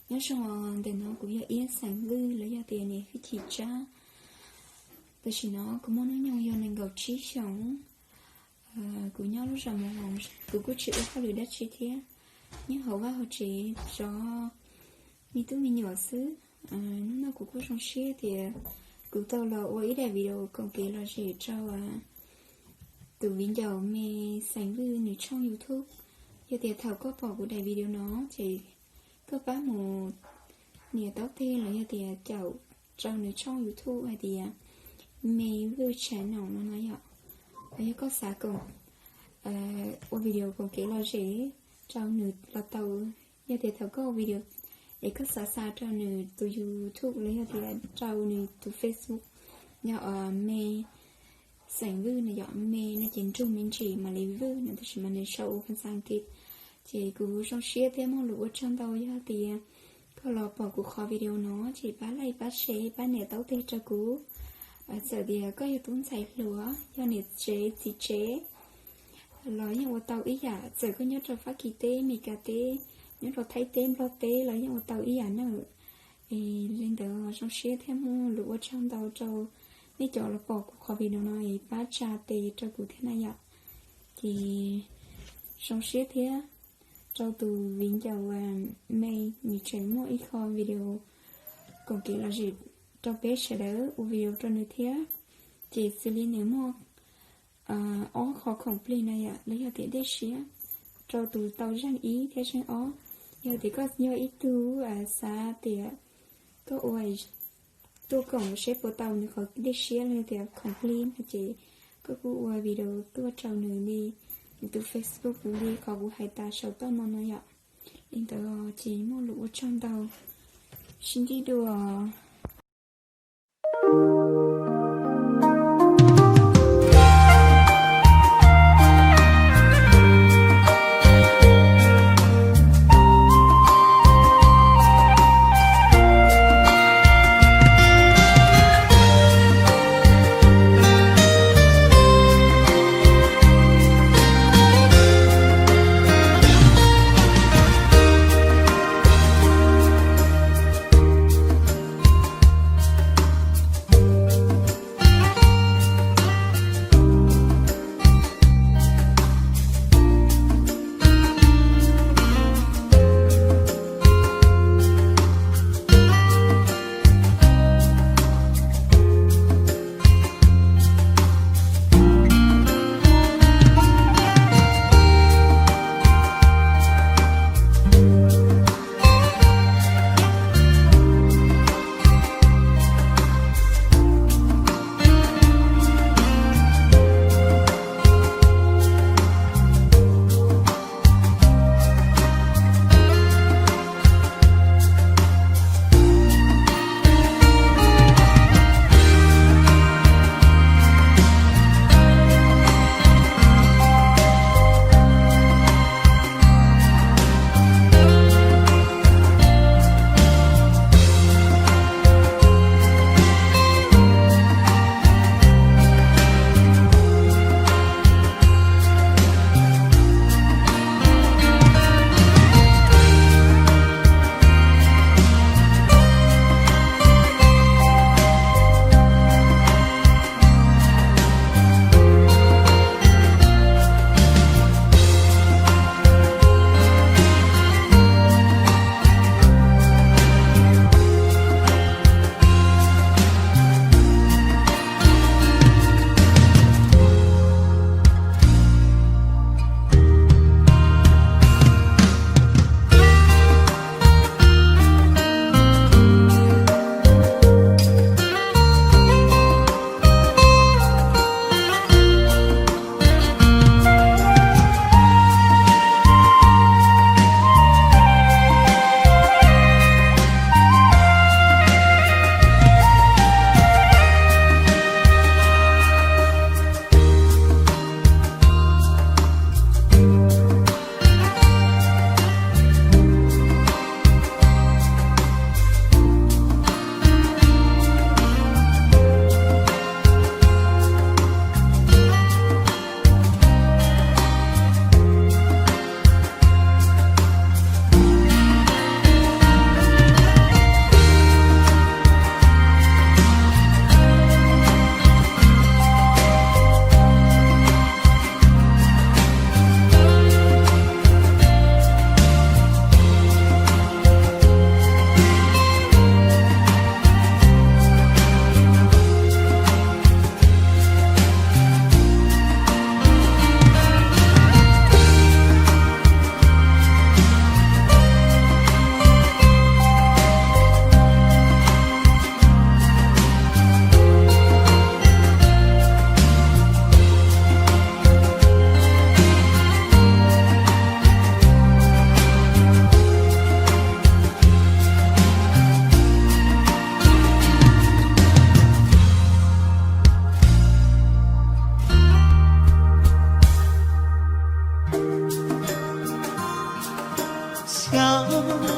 Nyob zoo, ntawm no kuv yog Iab xeem Vwj los yog tias niam Vwj Chim Tsab. Tam sim no kuv muaj hnub nyoog yog nees nkaum tsib xyoos. Kuv nyob lub zos Mus Hoos, kuv kuj tsis ua hauj lwm dab tsi thiab, nyob hauv vaj hauv tsev zov me tub me nyuam xwb. Hnub no kuv kuj zoo siab tias kuv tau los ua ib daim video koom kev lom zem rau tus viv ncaus me xeem Vwj nws tshooj YouTube. Yog tias thaum koj pom kuv daim video no ces koj pab mus nias taub teg los yog tias caum rau nws tshooj YouTube hais tias Me Vwj Channel no no yom. Los yog koj xav koom ua video koom kev lom zem rau nws los tau. Yog tias thaum koj ua video es koj xav xa rau nws tus YouTube los yog tias rau nws tus Facebook yog Me xeem Vwj no yom. Me no ces nrug me ntsis mam li Vwj no, tab sis mas nws sau ua phas xas Askiv. Ces kuv zoo siab thiab muaj lus ua tsaug ntau yog tias koj los pom kuv qhov video no ces pab like, pab share, pab nias taub teg rau kuv. Txawm tias koj yog tub ntxhais hluas, yog niam tsev txiv tsev los yeej ua tau ib yam, txawm koj nyob rau Fab Kis teb, Mes Kas teb, nyob rau Thaib teb, Nplog teb los yeej ua tau ib yam na. Es li ntawd zoo siab thiab muaj lus ua tsaug ntau rau nej cov los pom kuv qhov video no es pab tsa tes rau kuv thiab na yom. Ces zoo siab thiab rau tus viv ncaus Me, nws tseem muaj ib qho video koom kev lom zem rau peb sawv daws ua video rau nws thiab. Ces xws li nws muaj ob qho khoom plig no yom, los yog tias dej siab rau tus tau zeej ib thiab zeej ob. Yog tias koj yog ib tug xav tias koj ua tuaj koom seb puas tau nws qhov dej siab los yog tias khoom plig no ces koj kuj ua video tuaj rau nws li, nws tus Facebook li qhov kuv hais tas saum toj no no yom. Li ntawd ces muaj lus ua tsaug ntau, sib ntsib dua.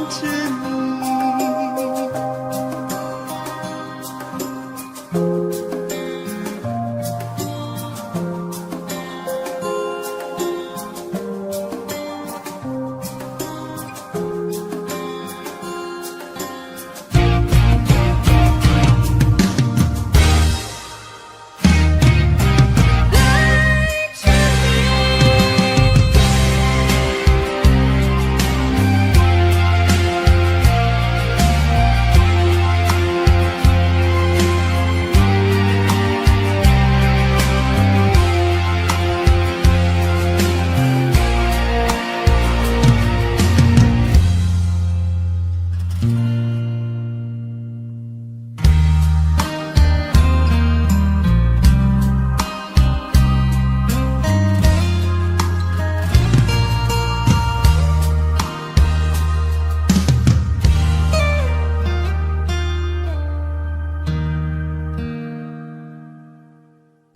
tsis mus